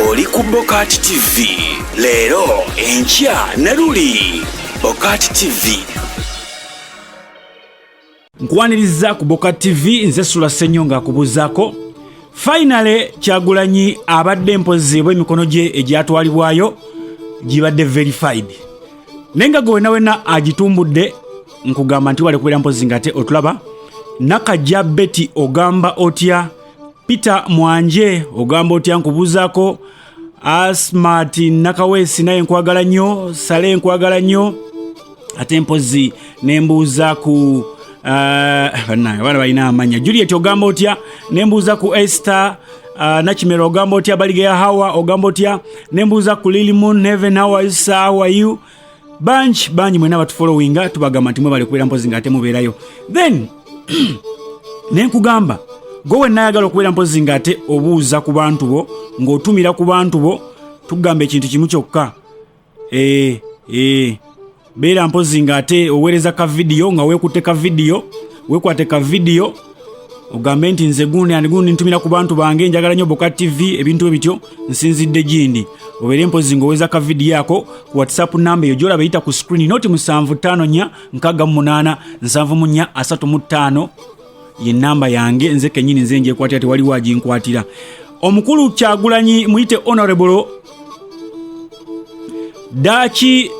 Oli ku Bokat TV leero, enkya ne luli. Bokat TV. Nkwaniriza ku Bokat TV, nze Sula Ssenyo ng'akubuuzaako. Finally Kyagulanyi abadde mpozi oba emikono gye egyatwalibwayo gibadde verified, naye nga gwe wena wena agitumbudde nkugamba nti wale kubeera mpozi nga ate otulaba. Nakajja Betty, ogamba otya? Peter Mwanje, ogamba otya? Nkubuuzaako. Asmat Nakaweesi, naye nkwagala nnyo. Sale, nkwagala nnyo. Ate mpozi nembuuza ku bannange, abaana balina amanya. Juliet, ogamba otya? Nembuuza ku Esther Nakimera, ogamba otya? Baligeya Hawa, ogamba otya? Nembuuza ku Lilimun Heaven, how are you, sir? How are you? Bangi bangi mwena batufollowinga, tubagamba nti mwebale kubeera mpozi nga ate mubeerayo. Then nenkugamba gwe wenna ayagala okubeera mpozi nga ate obuuza ku bantu bo ng'otumira ku bantu bo, tugamba ekintu kimu kyokka. Beera mpozi ng'ate oweereza ka vidiyo nga weekutte ka vidiyo, weekwate ka vidiyo ogambe nti nze gundi and gundi, ntumira ku bantu bange, njagala nnyo Boka TV, ebintu bwe bityo, nsinzidde gindi. Obeere mpozi ng'oweza ka vidiyo ako ku WhatsApp namba eyo gyolaba eyita ku screen, noti 754 68 74 35, ye namba yange nze kenyini, nze njekwatira, tewaliwo aginkwatira. Omukulu Kyagulanyi, muyite Honorable Daki,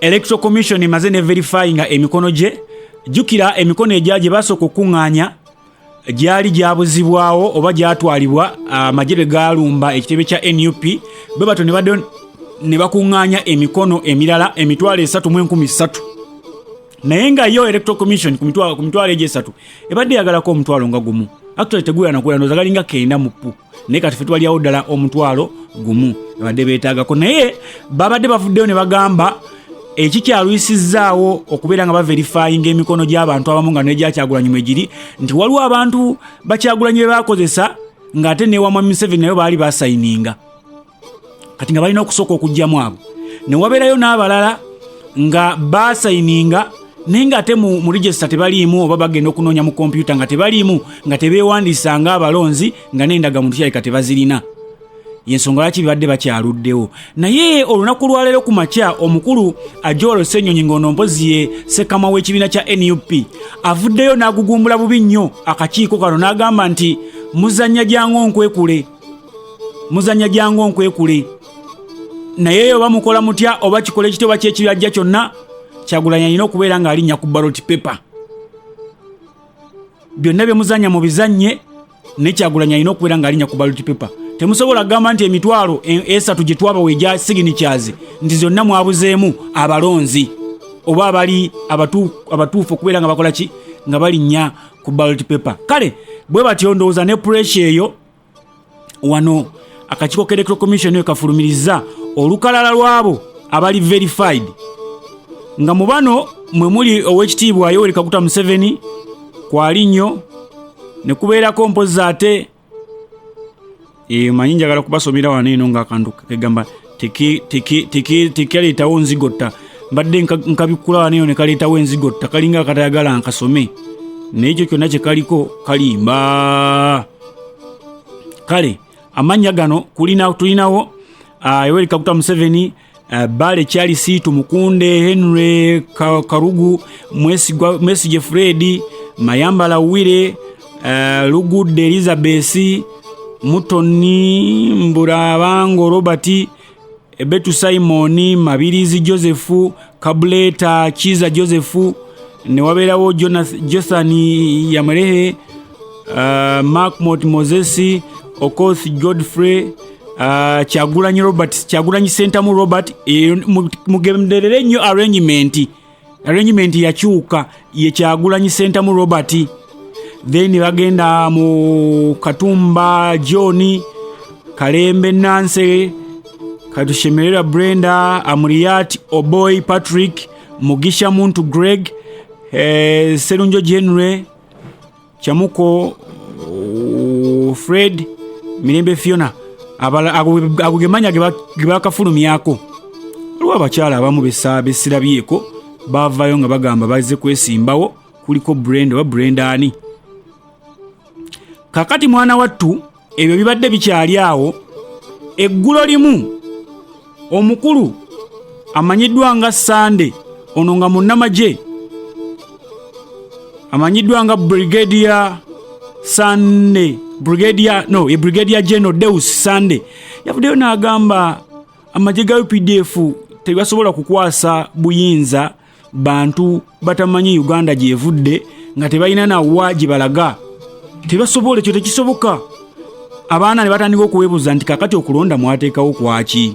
Electoral Commission emaze ne verifyinga emikono gye. Jjukira emikono egya gye basooka okukuŋŋaanya gyali gyabuzibwawo oba gyatwalibwa amagye bwe gaalumba ekitebe kya NUP, bwe batyo ne badde ne bakuŋŋaanya emikono emirala 303,000, naye nga yo Electoral Commission ku mitwalo egyo esatu ebadde eyagalako omutwalo nga gumu. Actually teguwera nakuwera, ndowooza galinga kenda mu ppu, naye kati fe twalyawo ddala 10,000 babadde beetaagako. Naye babadde bavuddeyo ne bagamba ekikyalwisizzaawo okubeera nga baverifyinga emikono gy'abantu abamu nga n'egya Kyagulanyi mwe giri, nti waliwo abantu baKyagulanyi be bakozesa ng'ate newa Mwami Museveni nayo baali basayininga, kati nga balina okusooka okugyamu abo. Ne wabeerayo n'abalala nga basayininga naye ng'ate mu register tebaliimu, oba bagenda okunoonya mu kompyuta nga tebaliimu, nga tebeewandiisa ng'abalonzi, nga n'endagamuntu kirabika tebazirina. Yensonga lwaki bibadde bakyaluddewo. Naye olunaku lwaleero ku makya, omukulu Joel Ssenyonyi, ng'ono mpozi ye ssekama w'ekibiina kya NUP, avuddeyo n'agugumbula bubi nnyo akakiiko kano, n'agamba nti muzannya jangu onkwekule, muzannya jangu onkwekule. Naye oba mukola mutya, oba kikola ekityo, oba kyekibajja kyonna, Kyagulanyi alina okubeera ng'alinnya ku ballot paper. Byonna bye muzannya mu bizannye, ne Kyagulanyi alina okubeera ng'alinnya ku ballot paper. Temusobola kugamba nti emitwalo esatu gye twabawa egya signatures nti zonna mwabuzeemu abalonzi oba abali abatuufu okubeera nga bakola ki, nga balinnya ku ballot paper. Kale bwe batyo ndowooza ne pressure eyo, wano akakiiko ka Electoral Commission kafulumiriza olukalala lwabo abali verified, nga mu bano mwe muli Owekitiibwa Yoweri Kaguta Museveni kwali nnyo, ne kubeerako mpozi ate manyi njagala kubasomera wano eno ng'akantu kegamba tekaleetawo nzigotta. Mbadde nkabikula wano eno ne kaleetawo enzigotta, kalinga akatayagala nkasome, naye ekyo kyonna kye kaliko kalimba. Kale amannya gano tulinawo Yoweri Kaguta Museveni, Bale Charles Tumukunde, Henry Karugu, Mwesigye Fred, Mayambala Wire, Lugudde Elizabeth, Mutoni Mburabango Robert, Ebetu Simon, Mabirizi Joseph, Kabuleta Kiza Joseph, ne wabeerawo Jothan Yamurehe, Mark Mot Moses, Okoth Godfrey, Kyagulanyi Robert, Kyagulanyi Sentamu Robert. Mugenderere nnyo arrangement, arrangement yakyuka, ye Kyagulanyi Sentamu Robert. Then bagenda mu Katumba John, Kalembe Nanse, Katushemerera Brenda, Amuriat Oboy Patrick, Mugisha Muntu Greg, Serunjo Henry, Chamuko Fred, Mirembe Fiona. Ago gemanya ge bakafulumyako. Waliwo abakyala abamu besirabyeko bavayo nga bagamba bazze kwesimbawo, kuliko Brenda oba Brendani. Kakati mwana wattu, ebyo bibadde bikyali awo. Eggulo limu omukulu amanyiddwa nga Sande, ono nga munnamagye amanyiddwa nga Brigadier Sande, Brigadier no, ye Brigadier General Deus Sande, yavuddeyo n'agamba amagye ga UPDF tegasobola kukwasa buyinza bantu batamanyi Uganda gyevudde, nga tebalina nawa gye balaga. Tebasobola, ekyo tekisoboka. Abaana ne batandika okuweebuuza nti kakati okulonda mwateekawo kwaki?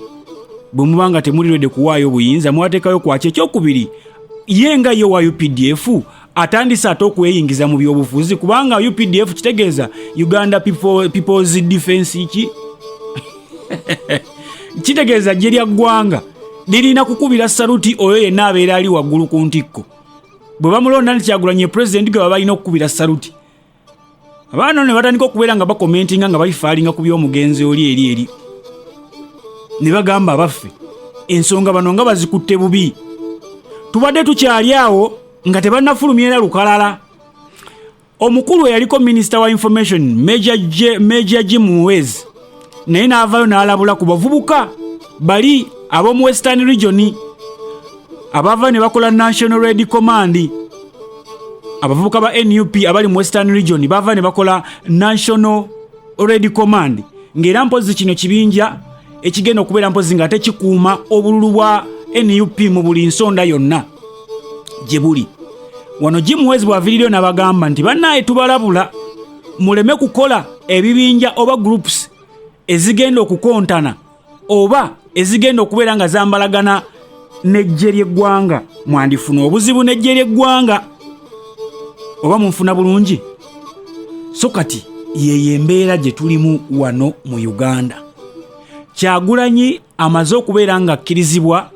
Bwe muba nga temuli ready kuwaayo buyinza, mwateekayo kwaki? Ekyokubiri, ye nga ye wa UPDF atandise ate okweyingiza mu byobufuzi, kubanga UPDF kitegeeza Uganda People's Defense ki, kitegeeza ggye lya ggwanga lirina kukubira saluti oyo yenna abeera ali waggulu ku ntikko. Bwe bamulonda nti Kyagulanyi pulezidenti, gwe baba balina okukubira saluti. Abaana ne batandika okubeera nga bakomentinga nga balifaalinga ku by'omugenzi oli eri eri, ne bagamba abaffe ensonga bano nga bazikutte bubi. Tubadde tukyali awo nga tebannafulumya era lukalala. Omukulu eyaliko minisita wa information, Major Jim Muhwezi, naye n'avaayo n'alabula ku bavubuka bali ab'omu Western Region abava ne bakola National Red Command. Abavubuka ba NUP abali mu Western Region bava ne bakola National Red Command, ng'era mpozi kino kibinja ekigenda okubeera mpozi nga tekikuuma obululu bwa NUP mu buli nsonda yonna gye buli. Wano Jim Muhwezi bw'aviirireyo n'abagamba nti bannaaye, tubalabula muleme kukola ebibinja oba groups ezigenda okukontana oba ezigenda okubeera nga zambalagana n'eggye ly'eggwanga, mwandifuna obuzibu n'eggye ly'eggwanga. Oba munfuna bulungi? So kati yeyo embeera gye tulimu wano mu Uganda. Kyagulanyi amaze okubeera nga akkirizibwa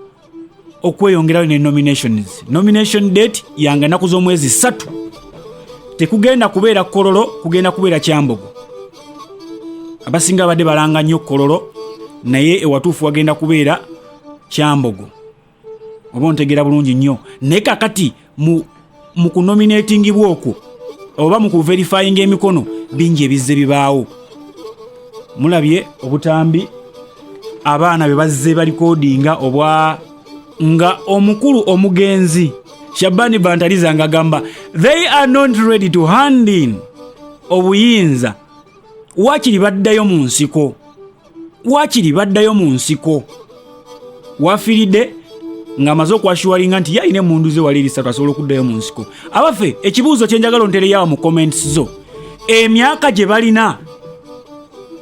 okweyongerayo ne nominations. Nomination date yange ennaku z'omwezi 3. Tekugenda kubeera Kololo, kugenda kubeera Kyambogo. Abasinga babadde balanga nnyo Kololo, naye ewatuufu wagenda kubeera Kyambogo. Oba ontegeera bulungi nnyo? Naye kakati mu kunominatingibwa okwo oba mu kuverifyinga emikono, bingi ebizze bibaawo. Mulabye obutambi abaana be bazze balikodinga obwa nga omukulu omugenzi Shabani Bantaliza ng'agamba they are not ready to hand in obuyinza, waakiri baddayo mu nsiko, waakiri baddayo mu nsiko. Wafiiridde ng'amaze okwashuwalinga nti ye alina emmundu ze wali erisatu, asobola okuddayo mu nsiko. Abaffe, ekibuuzo kye njagala ontereyawo mu comments zo: emyaka gye balina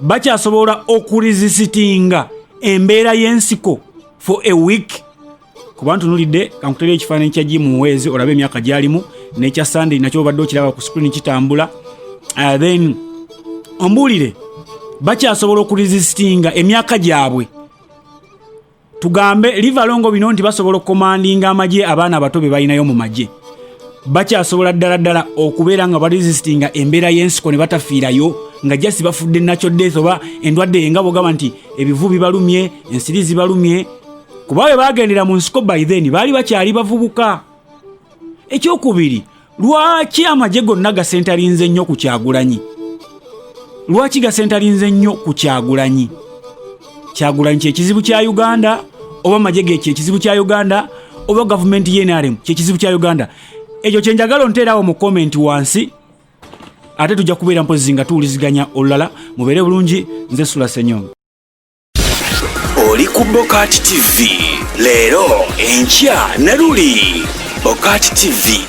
bakyasobola okuresistinga embeera y'ensiko for a week? Kuba ntunulidde, kankuteera ekifaananyi kya Jim Muhwezi olabe emyaka gyalimu, n'ekya Sunday nakyo obadde okiraba ku screen kitambula. Then ombuulire, bakyasobola okuresistinga emyaka gyabwe, tugambe livalongo bino nti basobola okukomandinga amagye, abaana abato be balinayo mu magye bakyasobola ddala ddala okubeera nga baresistinga embeera y'ensiko ne batafiirayo nga just bafudde natural death oba endwadde nga bwogamba nti ebivu bibalumye, ensiri zibalumye? Kuba bwe bagendera mu nsiko by then baali bakyali bavubuka. Ekyokubiri, lwaki amagye gonna gasentalinze nnyo ku Kyagulanyi? Lwaki gasentalinze nnyo ku Kyagulanyi? Kyagulanyi kyekizibu kya Uganda, oba amagye ge kyekizibu kya Uganda, oba gavumenti ye NRM kyekizibu kya Uganda? Ekyo kyenjagala onteerawo mu comment wansi, ate tujja kubeera mpozi nga tuwuliziganya olulala. Mubeere bulungi. Nze Sula Senyonga. Oli ku Bokati TV, leero, enkya ne luli. Bokati TV.